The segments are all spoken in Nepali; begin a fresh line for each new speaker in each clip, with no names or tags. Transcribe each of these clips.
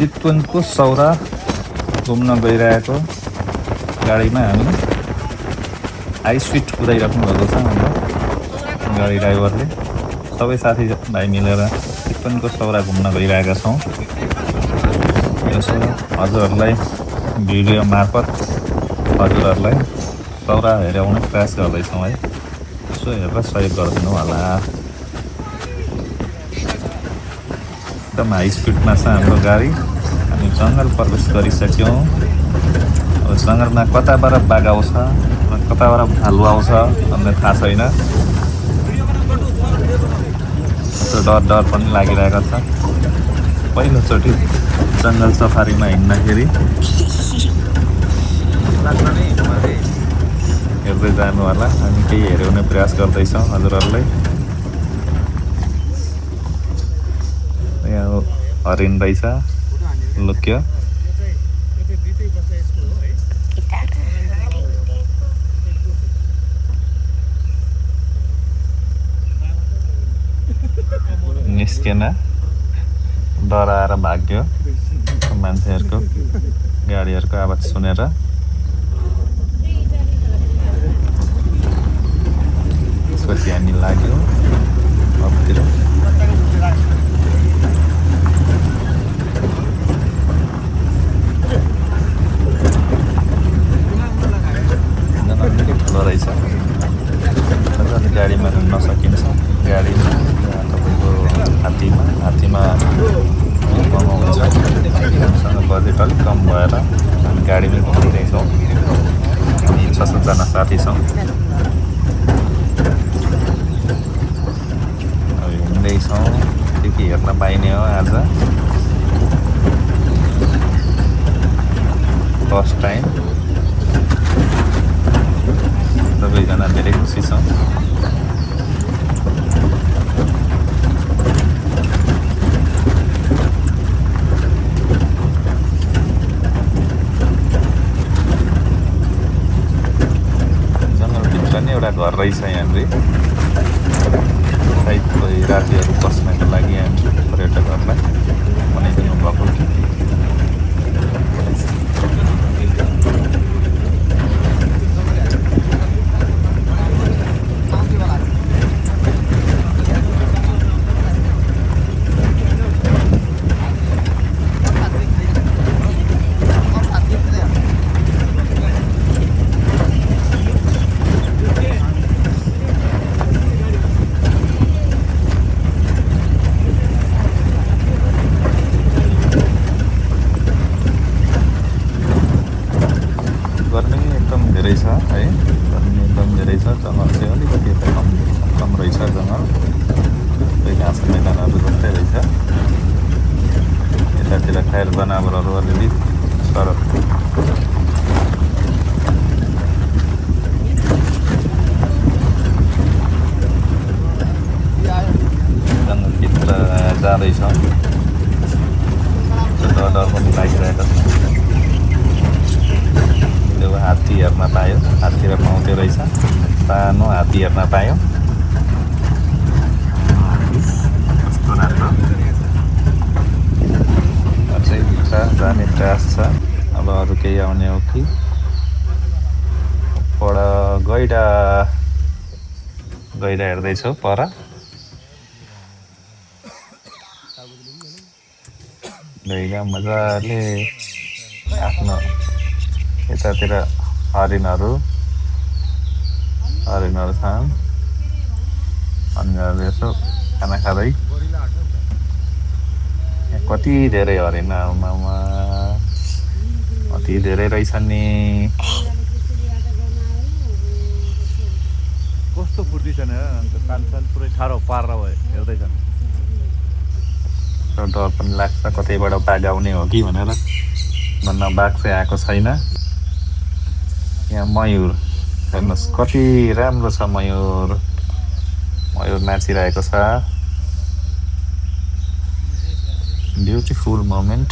चितवनको सौरा घुम्न गइरहेको गाडीमा हामी हाई स्पिड कुदाइराख्नु भएको छ हाम्रो गाडी ड्राइभरले। सबै साथीभाइ मिलेर चितवनको सौरा घुम्न गइरहेका छौँ। यसो हजुरहरूलाई भिडियो मार्फत हजुरहरूलाई सौरा हेराउने प्रयास गर्दैछौँ है। यसो हेरेर सहयोग गरिदिनु होला। एकदम हाई स्पिडमा छ हाम्रो गाडी। हामी जङ्गल प्रवेश गरिसक्यौँ। अब जङ्गलमा कताबाट बाघ आउँछ कताबाट भालु आउँछ भन्ने थाहा छैन। डर पनि लागिरहेको छ। पहिलोचोटि जङ्गल सफारीमा हिँड्दाखेरि हेर्दै जानु होला। हामी केही हेराउने प्रयास गर्दैछौँ हजुरहरूलाई। यहाँ हरिण रहेछ लुक्यो। निस्केन डराएर भाग्यो मान्छेहरूको गाडीहरूको आवाज सुनेर। त्यसपछि हामी लाग्यो अबतिर। निकै ठुलो रहेछ। मजाले गाडीमा हिँड्न सकिन्छ। गाडीमा तपाईँको हात्तीमा महँगो हुन्छ। हामीसँग बजेट अलिक कम भएर हामी गाडीमै घुमिरहेछौँ। हामी 6-7 जना साथी छौँ। अब हिँड्दैछौँ। के हेर्न पाइने हो आज फर्स्ट टाइम। सबैजना धेरै खुसी छौँ। जङ्गलभित्र नै एउटा घर रहेछ यहाँनिर। सायद कोही रातिहरू बस्नको लागि हामी पर्यटकहरूलाई बनाइदिनु भएको। गर्मी एकदम धेरै छ है। गर्मी एकदम धेरै छ। जङ्गल चाहिँ अलिकति यता कम रहेछ। जङ्गल कोही घाँस मैदानहरू जस्तै रहेछ। यतातिर खैर जनावरहरू अलिअलि तर जङ्गलभित्र जाँदैछौँ। डर पनि लागिरहेको छ। हात्ती हेर्न पायो। हात्ती र पाउँथ्यो रहेछ। सानो हात्ती हेर्न पायो। कस्तो राम्रो। अझै भित्र जाने प्रयास छ। अब अरू केही आउने हो कि पर गैडा हेर्दैछु पर। गैडा मजाले आफ्नो यतातिर हरिणहरू छन्। हरिणहरू यसो खाना खाँदै। कति धेरै हरिण आमामा अति धेरै रहेछन् नि।
कस्तो फुर्ती छ नि कान पुरै ठाडो पारेर हेर्दैछन्।
डर पनि लाग्छ कतैबाट बाघ आउने हो कि भनेर। भन्न बाघ चाहिँ आएको छैन। यहाँ मयूर हेर्नुहोस् कति राम्रो छ। मयूर नाचिरहेको छ। Beautiful moment.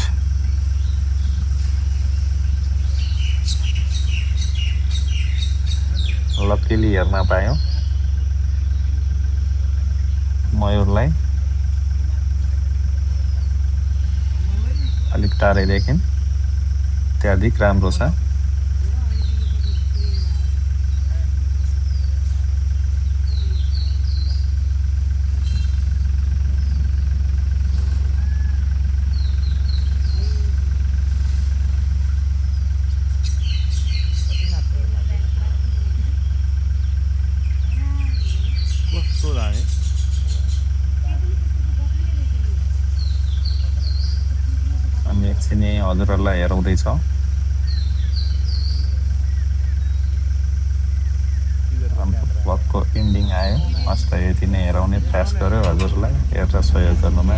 लक्कीली हेर्न पायौँ मयूरलाई। अलिक टाढैदेखि अत्याधिक राम्रो छ।
कस्तो दामी
हामी एकछिन यहीँ हजुरहरूलाई हेराउँदैछौँ। ब्लगको इन्डिङ आयो। मस्त यति नै हेराउने प्रयास गर्यो हजुरलाई हेरेर सहयोग गर्नुमा